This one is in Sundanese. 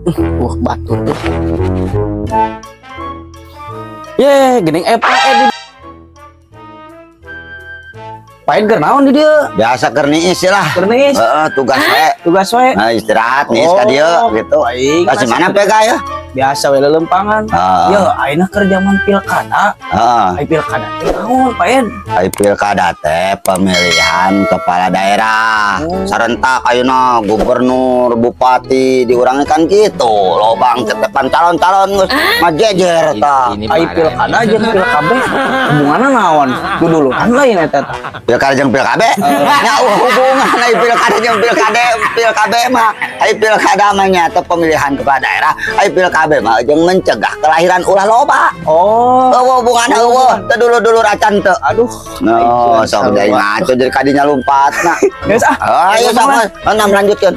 Wah, batur tuh. Ye, geuning eh di Pain keur naon di dieu? Biasa keur niis lah. Keur niis. Heeh, tugas we. Tugas we. Nah, istirahat niis ka dieu gitu. Baik. Kasih mana pega ya? Biasa we lelempangan. Heeh. Yo, ayeuna keur zaman pilkada. Heeh. Ai pilkada teh naon, Pain? Ai pilkada teh pemilihan kepala daerah. Oh. Sarentak ayeuna gubernur, bupati di urang kan gitu. Lobang tetepan calon-calon geus ngajejer tah. Ini Ai parah pilkada ini. jeung pilkab hubunganna naon? Duduluran lain eta tah. Pilkada jeung pilkab? Nya hubungan ai pilkada jeung pilkada, pilkab mah. Ai pilkada mah nya teh pemilihan kepala daerah, ai pilkab mah jeung mencegah kelahiran ulah loba. Oh. Euweuh hubunganna euweuh, teu dulur-dulur acan teu. Aduh. No, sok jadi ngaco jadi kadinya lumpat nah. Geus ah. Ayo sama, enam lanjutkan.